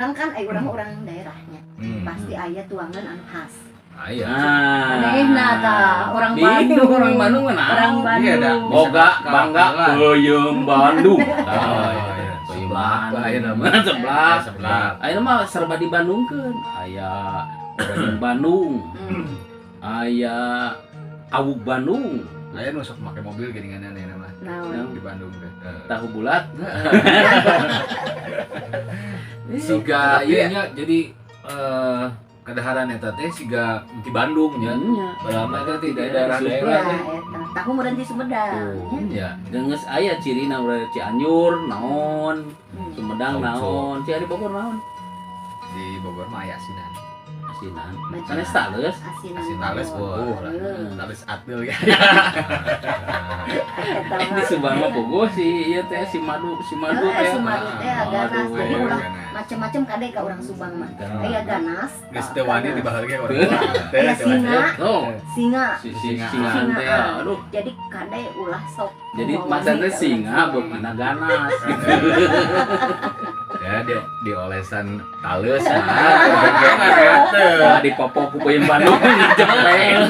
Kan ai urang mah urang daerahnya. Pasti aya tuangan anu khas. Aya. Nah. Anehna tah, orang Di Bandung. Orang Bandung mah naon? Orang Bandung. Iya, dah. Boga bangga peuyeum Bandung. Oh, iya. Peuyeum Seblak lah ayeuna mah. Seblak. Seblak. Ayeuna mah serba dibandungkeun. Aya odading Bandung, aya awug Bandung, Aya nu sok make mobil geuningan ayeuna mah Naon? Di Bandung teh. Tahu bulat. Siga ieu nya, jadi kadaharan eta teh siga di Bandung nya. Nya. Padahal mah eta teh di Ya, daerah-daerah teh. Eta. Tahu meureun di Sumedang. Tuh. Nya. Ya. Dan geus aya cirina urang Cianjur naon, Sumedang Tauco. Naon, Ci Bogor naon? Di Bogor mah aya asinan. Asinan. Baju. Sanes tales. Asinan. Asin tales Bogor. puguh lah. Heuh. Tales atil ya. Eta Di mah. Subang mah puguh si ieu teh si madu, si madu Heeh, teh. si madu teh ganas. Aduh. Jadi Aya ulah ganas. Macem-macem kade ka urang Subang mah. Tah. Aya ganas. Geus teu wani di baheul ge urang. Aya singa, Oh, singa. si si Singa. singaan teh Singaan. aduh. Jadi kade ulah sok. Jadi mau macan wani teh ka urang singa Subang mah. beukina ganas gitu. Ya di olesan tales. Nah, dipopok ku peuyeum Bandung jepeng.